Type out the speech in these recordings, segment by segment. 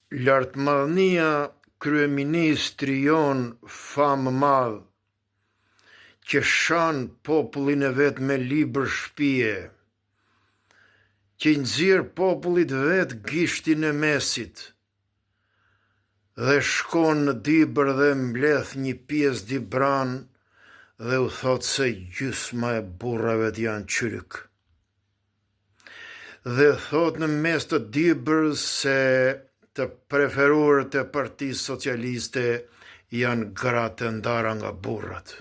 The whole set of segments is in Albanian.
Lartmadhnia kryeministri jonë famëmadh që shan popullin e vet me libër shpie, që i nxjerr popullit vet gishtin e mesit dhe shkon në Dibër dhe mbledh një pjesë dibranë dhe u thotë se gjysma e burrave janë çyryk. Dhe thotë në mes të Dibrës se të preferuarit e Partisë Socialiste janë gratë e ndara nga burrat.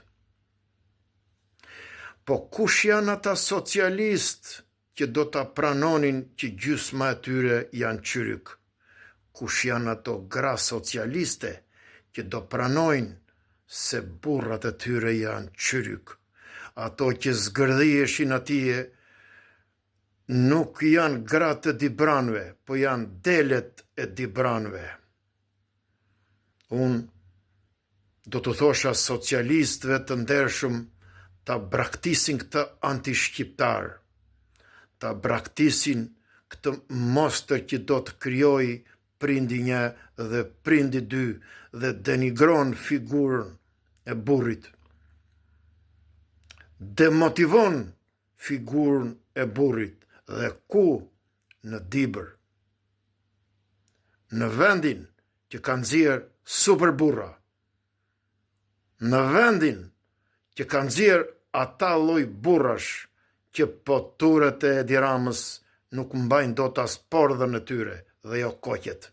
Po kush janë ata socialistë që do ta pranonin që gjysma e tyre janë çyryk? Kush janë ato gra socialiste që do pranojnë se burrat e tyre janë çyryk? Ato që zgërdhiheshin atje nuk janë gratë e dibranëve, po janë delet e dibranëve. Unë do t'u thosha socialistëve të ndershëm ta braktisin këtë antishqiptar, ta braktisin këtë mostër që do të krijojë prindi një dhe prindi dy dhe denigron figurën e burrit. Demotivon figurën e burrit dhe ku në Dibër. Në vendin që ka nxjerrë super burra. Në vendin që ka nxjerrë ata lloj burrash që poturet e Edi Ramës nuk mbajnë dot as pordhën e tyre dhe jo koqet.